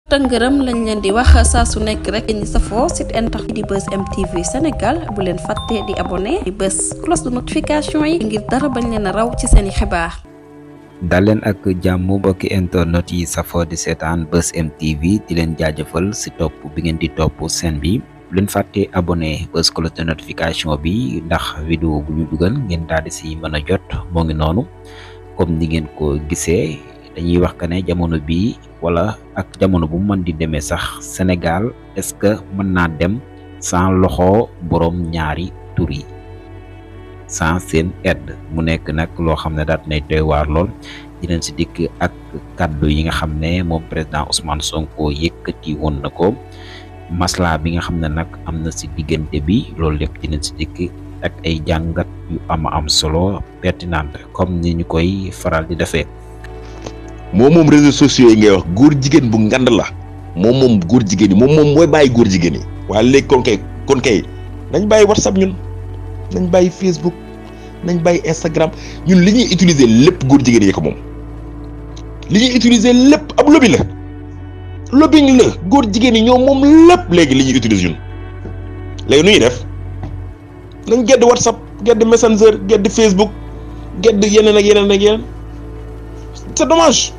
tëngërëm lañ leen di wax saa su nekk rek ñi safoo site internet di Buzz M TV Sénégal bu leen fàtte di abonné di bës cloche de notification yi ngir dara bañ leen a raw ci seeni xibaar. dal leen ak jàmm mbokki internet yi safoo di seetaan Buzz M TV di leen jaajëfal si topp bi ngeen di topp seen bi bu leen fàtte abonné bës cloche de notification bi ndax vidéo bu ñu dugal ngeen daal di si mën a jot moo ngi noonu comme ni ngeen ko gisee. dañuy wax que ne jamono bii wala ak jamono bu mën di demee sax Sénégal est-ce que mën naa dem sans loxo borom ñaari tur yi sans seen aide mu nekk nag loo xam ne daal nay doy waar lool dinañ si dikk ak kaddu yi nga xam ne moom président Ousmane Sonko yëkkati woon na ko masla bi nga xam ne nag am na si diggante bi loolu lépp dinañ si dikk ak ay jàngat yu am solo pertinente comme ni ñu koy faral di defee. moom réseaux sociaux yi ngay wax góor jigéen bu ngand la moom góor jigéen yi moom mooy bàyyi góor jigéen yi waaye léegi kon kay nañ bàyyi WhatsApp ñun nañ bàyyi Facebook nañ bàyyi Instagram ñun li ñuy utiliser lépp góor jigéen yi ko moom li ñuy utiliser lépp ab lobby la lobbying la góor jigéen yi ñoom moom lépp léegi li ñuy utiliser ñun léegi nu ñuy def nañ gedd WhatsApp gedd Messenger gedd Facebook gedd yeneen ak yeneen c'est dommage.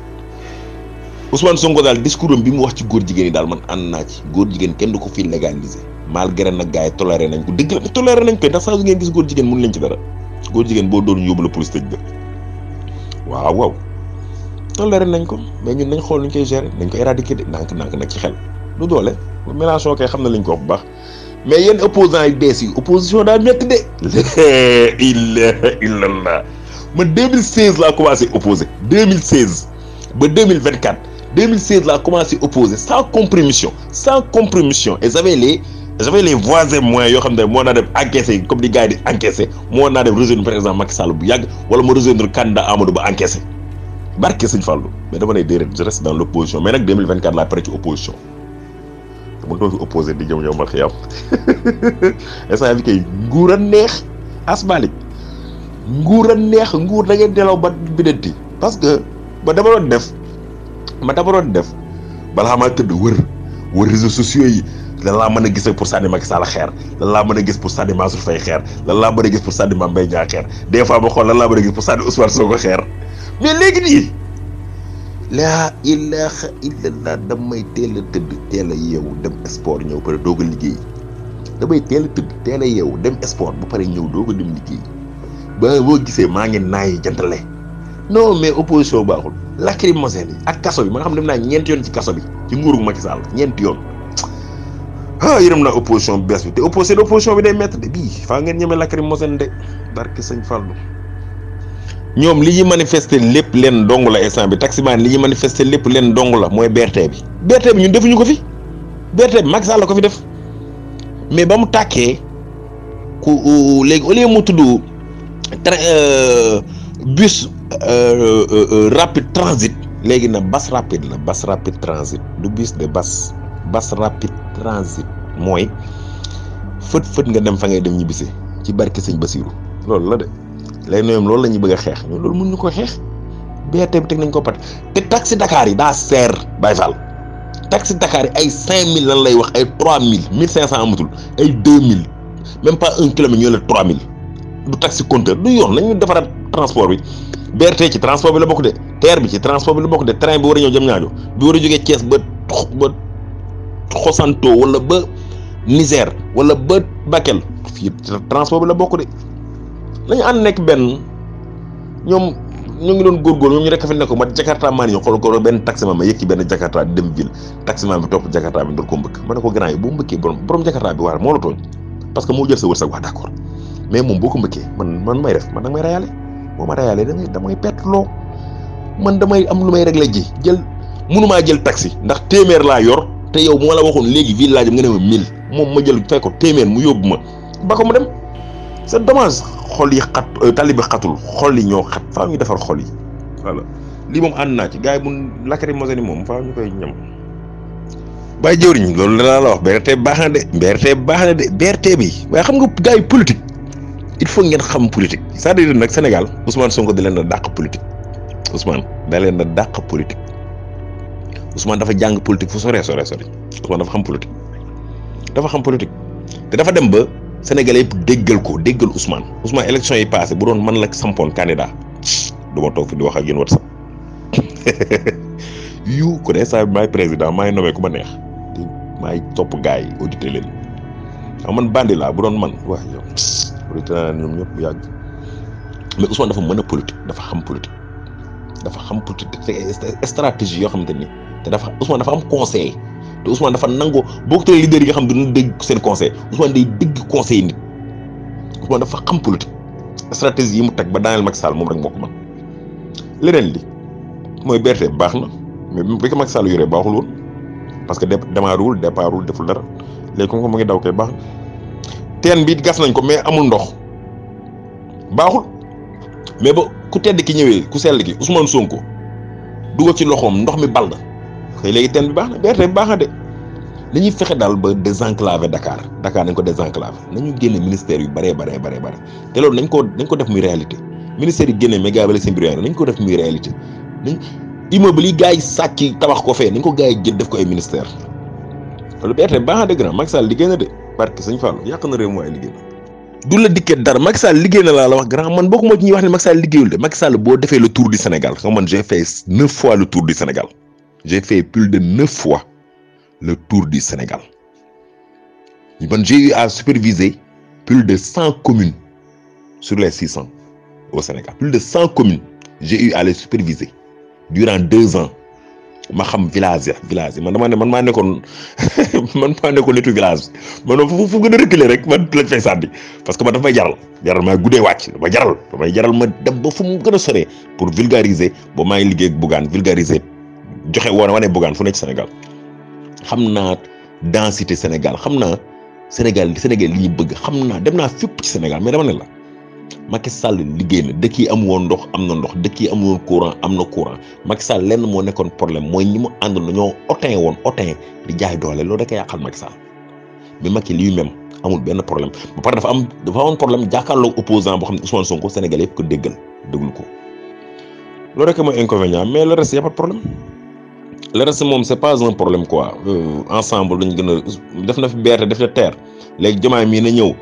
Ousmane Sonko daal discours am bi mu wax ci góor jigéen yi daal man ànd naa ci góor jigéen kenn du ko fi légaliser malgré nag gars yi toléré nañ ko dëgg la toléré nañ ko ndax saa su ngeen gis góor jigéen mënu leen ci dara góor jigéen boo doon yóbbu la police tëj la waaw toléré nañ ko mais ñun nañ xool nuñ koy gérer nañ ko éradiquer de ndànk nag ci xel du doole Mélenchon kay xam na lañ ko wax bu baax mais yéen opposants yi bees yi opposition daa métti de illallah man 2016 laa commencé opposé 2016 ba 2024 2016 laa commencé opposé sans compromission et j'avais les voies et moyens yoo xam ne moo naa def encaissé comme di gars yi di encaissé moo naa def rejoindre président Macky Sall bu yàgg wala ma rejoindre candidat Amadou Ba encaissé barke Sëñ Fallou mais dama ne déedéet je reste dans l' opposition mais nag 2024 laa pare ci opposition dama doon fi opposé di ñëw ma xiyam instant bi kay nguur a neex asbalik nguur a neex nguur da ngeen delaw ba bidanti parce que ba dama doon def balaa maa tëdd wër réseaux sociaux yi lan laa mën a gis pour sànni Macky Sall xeer lan laa mën a gis pour sànni Mansour Faye xeer lan laa mën a gis pour sànni Mame Mbaye Niang xeer des fois ma xool lan laa mën a gis pour sànni Ousmane Sonko xeer mais léegi nii laa ilaha illallah damay teel a tëdd teel a yeewu dem sport ñëw pare doog a liggéey damay teel a tëdd teel a yeewu dem sport bu pare ñëw doog a dem liggéey ba boo gisee maa ngi naay jantale non mais opposition baaxul lacrymogène yi ak kaso bi ma nga xam dem naa ñeenti yoon ci kaso bi ci nguuru Macky Sall ñeenti yoon yërëm naa opposition bi bees bi te opposition bi day métti de bii faa ngeen ñemee lacrymogène de barke Sëñ Fallou ñoom li ñuy manifester lépp leen dong la instant bi taximan li ñuy manifester lépp leen dong la mooy BRT bi ñun defuñu ko fi BRT bi Macky Sall la ko fi def mais ba mu tàkkee ku léegi au lieu mu tudd bus rapide transit léegi na bus rapide transit du bus de bus rapide transit mooy fët nga dem fa ngay dem ñibbisi ci barke Sëñ Basiru loolu la de léegi ñoom loolu la ñuy bëgg a xeex ñoom loolu mënuñu ko xeex BRT bi teg nañ ko pat te taxi Dakar yi daa seer Baye Fall taxi Dakar yi ay 5000 lan lay wax ay 3000 1500 amatul ay 2000 même pas 1 kilomètre ñoo la 3000 du taxi compteur du yoon nañu defaraat transport bi BRT ci transport bi la bokk de TER bi ci transport bi la bokk de train bi war a ñëw Diamniadio bi war a jógee Thiès ba Xosanto wala ba Niger wala ba Bakel fii transport bi la bokk de lañu ànd nekk benn ñoom ñu ngi doon góorgóorlu ñoom ñu rek fi nekk ma Jakarta maa ni ñu xool ko benn taximan ma yëkki benn Jakarta di dem ville taximan bi topp Jakarta bi doon ko mbëkk ma ne ko grand yi boo mbëkkee borom Jakarta bi waar moo la tooñ parce que moo jël sa wërsëg wax d'accord mais moom boo ko mbëkkee man may def man nag may rayaale boo ma rayaale damay perte loo man damay am lu may réglé ji mënumaa jël taxi ndax téeméer laa yor te yow moo la waxoon léegi ville laa jëm nga ne ma 1000 moom ma jël fay ko téeméer mu yóbbu ma ba ko mu dem c'est dommage xol yi xat tali bi xatul xol yi ñoo xat faaw ñu defar xol yi voilà lii moom ànd naa ci gars yi bu lacrymogène yi moom faaw ñu koy ñam bàyyi jëwriñ loolu la la wax BRT baax na de BRT bi waaye xam nga gars yi politique il faut ngeen xam politique c'est-à-dire nag Sénégal Ousmane Sonko da leen a dàq politique Ousmane dafa jàng politique fu sore Ousmane dafa xam politique te dafa dem ba Sénégalais yëpp déggal Ousmane élection yi passé bu doon man la sampoon candidat du ma toog fi di wax ak yéen WhatsApp yu ko ne saa maay président maay nommé ku ma neex maay topp gars yi audité leen man bandi laa bu doon man waaw yow audité naa ñoom ñëpp bu yàgg mais Ousmane dafa mën a politique dafa xam politique te stratégie yoo xamante ni te Ousmane dafa am conseil te Ousmane dafa nangoo boo ko leader yi nga xam ne dina dégg seen conseil Ousmane day dégg conseil nit Ousmane dafa xam politique stratégie yi mu teg ba daaneel Macky Sall moom rek moo ko mën leneen li mooy BRT baax na mais bi ko Macky Sall yoree baaxul woon parce que démarrul deful dara léegi comme que mu ngi daw kay baax na teen bi gas nañ ko mais amul ndox baaxul mais ba ku tedd ki ñëwee ku sell ki Ousmane Sonko dugal ci loxoom ndox mi ball xëy léegi teen bi baax na BRT bi baax na de dañuy fexe daal ba désenclaver Dakar nañ ko désenclaver nañu génne ministère yu bare te loolu nañ ko def muy réalité ministère yi génne mais gars yi seen biir nañ ko def muy réalité immeuble yi gars yi sàcc tabax ko fee nañ ko gars yi jël def ko ay ministère loolu BRT baax na dëgg na Macky Sall liggéey na de parce que Sëñ Fallou yàq na réew mi waaye liggéey na du la dikkee dara Macky Sall liggéey na laa la wax grand man bokkuma ci ñuy wax ne Macky Sall liggéeyul de Macky Sall boo defee le tour du Sénégal xam man j'ai fait 9 fois le tour du Sénégal j'ai fait plus de 9 fois le tour du Sénégal man j'ai eu à superviser plus de 100 communes sur les 600 au Sénégal plus de 100 communes j'ai eu à les superviser durant 2 ans ma xam village yi man maa nekkoon nitu village man fu gën a reculer rek man lañ fay sànni parce que man daf may jaral maa guddee wàcc damay jaral ma dem ba fu mu gën a soree pour vulgariser ba maa ngi liggéey ak Bougane vulgariser joxe wane Bougane fu nekk ci Sénégal xam naa densité Sénégal xam naa Sénégal li ñu bëgg xam naa dem naa fépp ci Sénégal mais dama ne la Macky Sall liggéey na dëkk yi am woon ndox am na ndox dëkk yi am woon courant am na courant Macky Sall lenn moo nekkoon problème mooy ñi mu àndoon dañoo otin di jaay doole loolu da koy yàqal Macky Sall mais Macky lui-même amul benn problème ba pare dafa amoon problème jàkkaarloog opposant boo xam ne Ousmane Sonko Sénégalais yëpp ko déglu ko loolu rek mooy inconvénient mais le reste y a pas de problème le reste moom c'est pas un problème quoi ensemble dañu gën a def na fi BRT def na TER léegi Diomaye mii na ñëw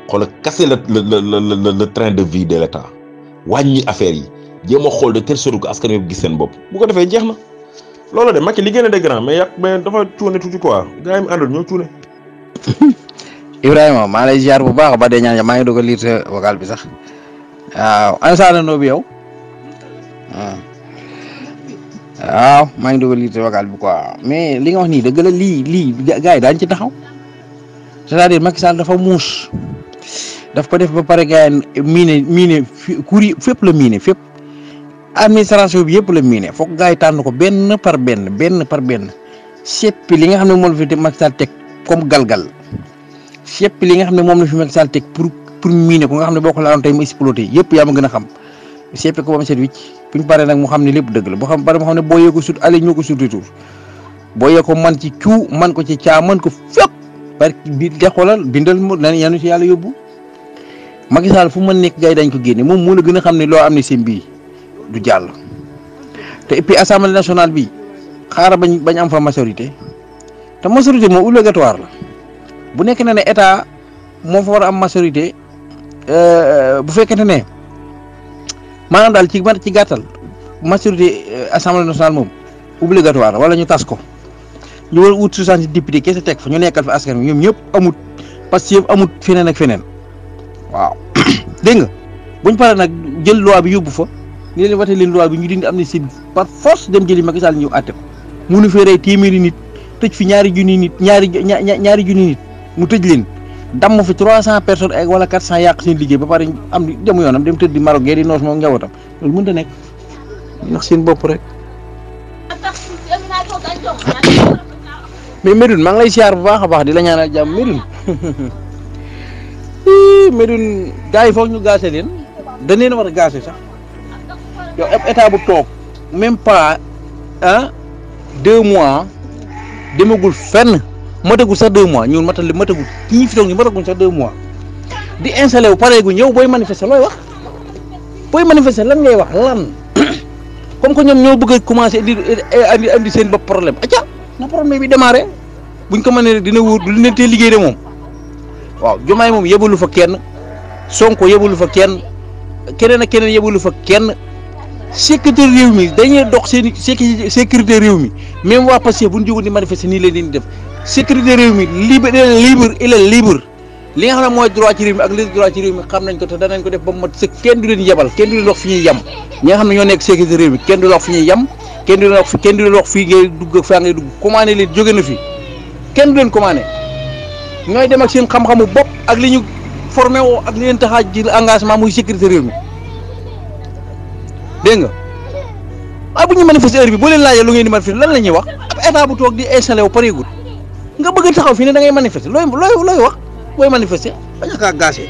xoolal casser le train de vie de l'État wàññi affaire yi jéem a xool de telle sorte que askan wi gis seen bopp bu ko defee jeex na loolu de Macky liggéey na de grand mais dafa cuune tuuti quoi gars yi mu àndal ñoo cuune. Ibrahima maa lay ziar bu baax ba dee ñaan maa ngi doog a lire sa vocal bi sax waaw ana saanandoo bi yow waaw maa ngi doog a lire sa vocal bi quoi mais li nga wax nii dëgg la lii gars yi daañu ci taxaw c'est-à-dire Macky Sall dafa muus. daf ko def ba pare gars yi miine kur yi fépp la miine fépp administration bi yëpp la miine foog gars yi tànn ko benn par benn seppi li nga xam ne moom la fi Macky Sall teg comme galgal seppi li nga xam ne moom la fi Macky Sall teg pour miine ko nga xam ne boo ko laaloon tey mu exploité yëpp yaa ma gën a xam seppi ko ba mu set wicc bu ñu paree nag mu xam ne lépp dëgg la boo xam pare mu xam ne boo yee ko sut allé ñoo ko sut retour boo yee ko man ci cuu man ko ci caa man ko fépp parce que bi de xoolal bindal mu nan yanu ci yàlla yóbbu Macky Sall fu mu nekk gars yi dañ ko génne moom moo la gën a xam ne loo am ne seen bii du jàll te et puis assemblée nationale bi xaaral bañ am fa majorité te majorité moom obligatoire la bu nekk na ne état moo fa war a am majorité bu fekkente ne maanaam daal ci gàttal majorité assemblée nationale moom obligatoire wala ñu tas ko ñu war a ut 60 député kese teg fa ñu nekkal fa askan wi ñoom ñëpp amut parce que yëpp amut feneen ak feneen waaw dégg nga buñ paree nag jël loi bi yóbbu fa ni leen watee leen loi bi ñu dindi am ne si par force dem jëli Macky Sall ñëw àtte ko munu fee rey téeméeri nit tëj fi ñaari junni nit ñaari junni nit mu tëj leen damm fi 300 personnes ak wala 400 yàq seen liggéey ba pare am di demu yoonam dem tëdd di Maroc gee di noos moom njabootam loolu mënut a nekk ndax seen bopp rek. mais Médoune maa ngi lay siyaar bu baax a baax di la ñaanal jàmm Médoune Médoune gars yi foog ñu gaase leen dañ leen war a gaase sax yow ab état bu toog même pas 2 mois demagul fenn matagul sax 2 mois ñun matagul ñi fi toog ñu matagul sax 2 mois di installé wu pareegu ñëw booy manifester looy wax booy manifester lan ngay wax lan comme que ñoom ñoo bëgg a commencé indi seen bopp problème acca na problème bi démarré buñ ko mënee dina wóor du leen tee liggéey de moom waaw Diomaye moom yebalu fa kenn Sonko yebalu fa kenn keneen ak keneen yebalu fa kenn sécurité réew mi dañuy dox seen sécurité réew mi même waa Pastef bu ñu jógoon di manifester nii leen di def sécurité réew mi libre il est libre li nga xam ne mooy droit ci réew mi ak li droit ci réew mi xam nañ ko te danañ ko def ba mu mat sëkk kenn du leen yebal kenn du leen wax fi ñuy yem ñi nga xam ne ñoo nekk sécurité réew mi kenn du leen wax fi ñuy yem kenn du leen wax fii ngay dugg ak faa ngay dugg commandé leen jóge na fi kenn du leen commandé ñooy dem ak seen xam-xamu bopp ak li ñu formé woo ak li leen taxaaj ci engagement muy sécurité réew mi dégg nga waaye bu ñu manifester heure bi boo leen laajee lu ngeen di manifester lan la ñuy wax ab état bu toog di installé wu pareegul nga bëgg a taxaw fii ne da ngay manifester looy wax booy manifester bañ a kaa gaasee